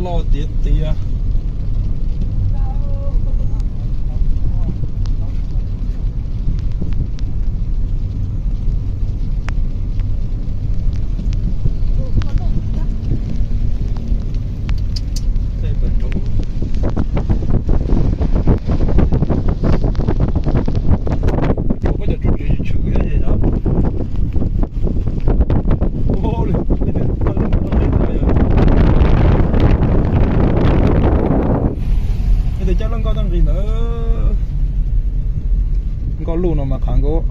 Loj tiag tiag. Tes coj loj nkoj tau nqis ntawd. Nkoj luj no mas qhav nkauj.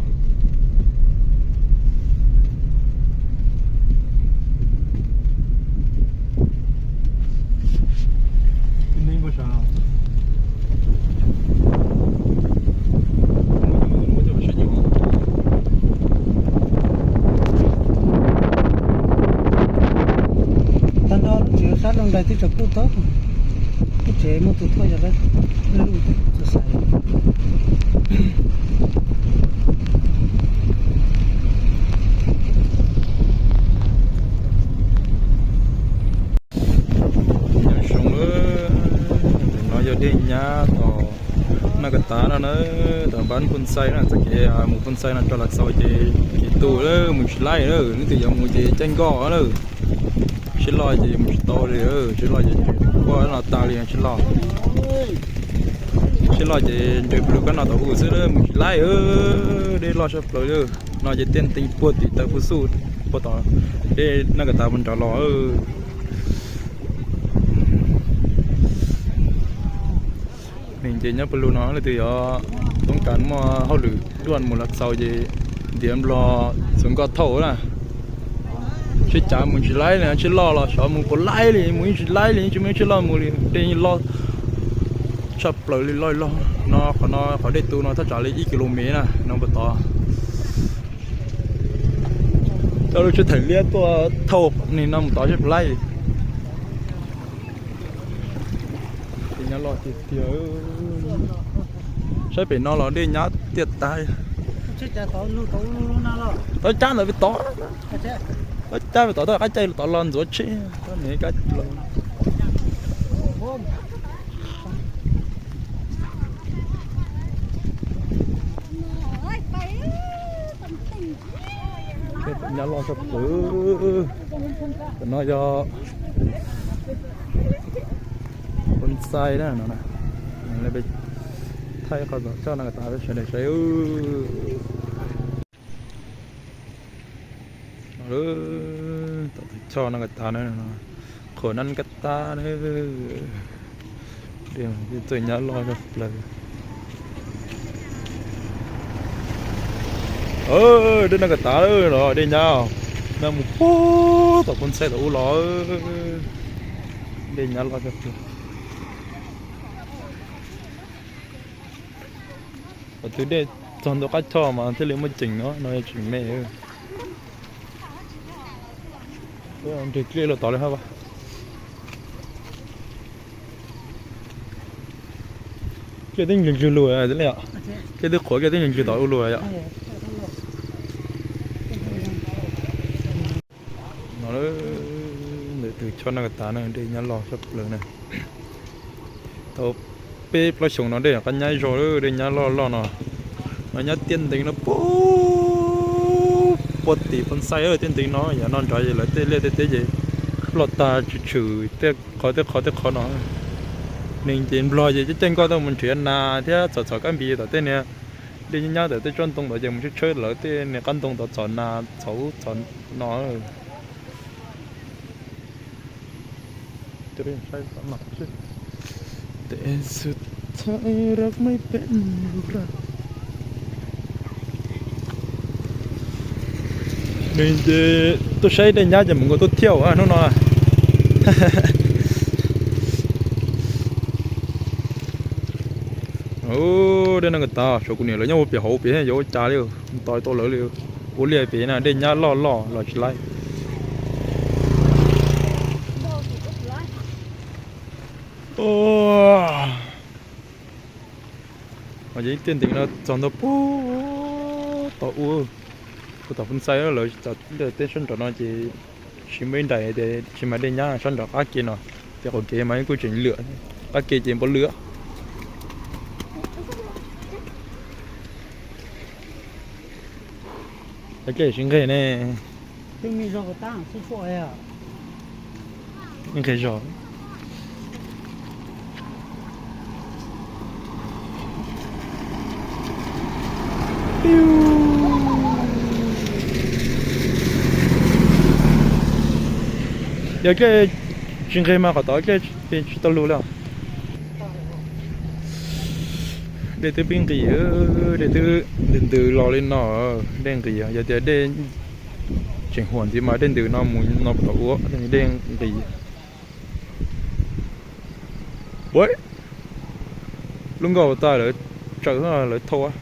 Tag nrho lub tsev sab rau nraim twb tsaus pluj tau. Lub tsev muaj tus thuaj yog lub xais. Nyob zoo, no yog dej nyab tom Naj Kas Tav no na, tom npab Phoo Xais na, txoj kev mus Phoo Xais no rau Lav Xaus ces kev tu mus tsis laib na, leej twg yuav mus ces caij nkoj na. Tsis loj ces mus tsis tau li, tsis loj ces kuaj no tas li tsis loj. Tsis loj ces nres plug kab no tau ub xwb mus tsis laib, dej loj saj plaws li. No ces tiaj ntees puag tim taw Phu Xuj puag tom dej Naj Kas Tav puag nrad los. Nws ces nyob puag lug no leej twg yuav toob kas muaj hauj lwm duaj mus Lav Xaus ces ntiav Nplog txhua nkoj thauj na. Tsis cav mus tsis laib li, tsis loj los xyov mus puas laib li, mus yeej tsis laib li, tsis muaj tsis loj mus li, dej yeej loj tshaj plaws li, loj loj no. Qhov no qhov dej tu no thaj tsam li ib kis lus mev na no puag tod. Coj lub tsheb thaim liab tuaj thauj ni no mus tod seb puas laib. Dej nyab loj tiag tiag. Saib pem no los dej nyab tiaj tas. Tau cab ntawd pem tod, tau cab pem tod, tau qab caij tod los ntxuav tsheb, tau niam kab los. Nyab loj tshaj plaws. Tam no yog Phoo Xais na no. Thaij qhov tom choj Naj Kas Tav peb sawv daws saib. Tom tus choj Naj Kas Tav na, qhuas Naj Kas Tav na. Dej txawj nyab loj tshaj plaws. Dej Naj Kas Tav no dej nyab, nyab mus puag tom Phoo Xais tom ub los. Dej nyab loj tshaj plaws. Qhov twg dej txog ntua qab choj mas thiaj li muaj ceem no, no yog tseem me. Nres dlej los tod li hab. Dlej twb ntswg ntswg lug li, dlej twb qhuav, dlej twb ntswg ntswg tom ub lug yom. No ntawm tus choj Naj Kas Tav na, dej nyab loj tshaj plaws na. Tau peb plaub xyoos no dej qab nyab zog, dej nyab loj loj no. No nyob tiaj ntees no puag, puag tim Phoo Xais tiaj ntees no, yav no nrad lawv tej liaj tej teb ces ploj tag tshwm tshwm tej qhov tej qhov tej qhov no. Neeg ces Nplog ces caij caij nkoj tuaj mus nrhiav nas thiab txhom txhom kab npis tom tej niag dej nyab nyab ntawm tej tsob ntoo ntawd ces mus tshawb tshawb lawv tej niag qab ntoo tod txhom nas txhom ub txhom no. Nws ces tuaj saib dej nyab ces mus nkaus tuaj thiaj hnub no. Dej Naj Kas Tav, saum kuv niam lawv nyob ua pem hauv pem yuav ua cas li, tos tau lawv li. Ua liaj pem na, dej nyab loj loj los tsis laib. Ces tiaj ntees no txog ntua puag tom ub, puag tom Phoo Xais lawv tej sab nraum no ces tsis muaj ib nraim tias tsis mas dej nyab sab nraum qab ke no. Tej qhov kev mas kuj tseem lwam, qab ke ces npaum lwm. Cov dlej tsis nqig ne. Nqig zog. Yog dlej tsis nqig mas qhov tod dlej tsis tau lug li. Dej twb pib nqis, dej twb ntws ntws los li no, dej nqis. Yog tias dej tseem huam ntxiv mas dej ntws no mus no puas tau ua, dej nqis. Ua, lub nkoj tas lawv tsawm lawv thauj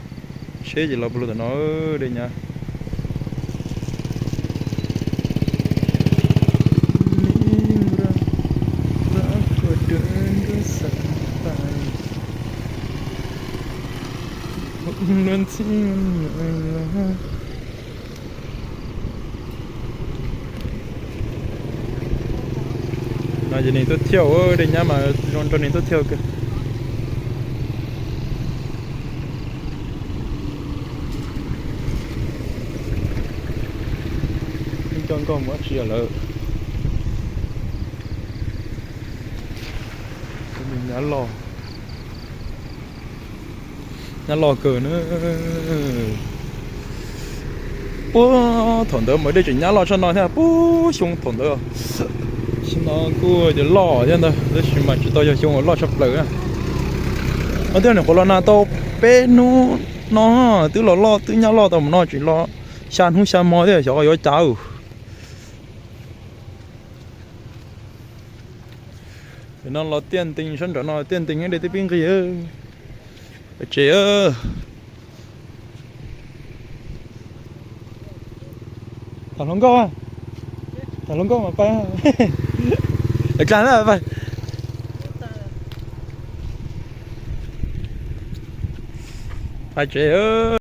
tsheb ces los puas lug tam no, dej nyab. No ces neeg tuaj thiaj, dej nyab mas zoo nrog neeg tuaj thiaj kawg. Coj nkoj mus dab tsi lawm. Nyab loj, nyab loj kawg na. Puag thaum ntawd mas dej tseem nyab loj tshaj no thiab, puag xyoo thaum ntawd. Xyoo no kuj cov loj thiab ntag, tab sis mas tsis tau yog xyoo uas loj tshaj plaws na. No twb nyuam qhuav los nag tau peb hnub no, twb los loj twb nyab loj tau mus no tseem los xya hnub xya hmo thiab xyov yuav cas. Tam no los tiaj ntees, sab nram no tiaj ntees, dej twb pib nqis. Tsev. Tham hluas nkauj, tham hluas nkauj mas pab. Pab, pab tsev.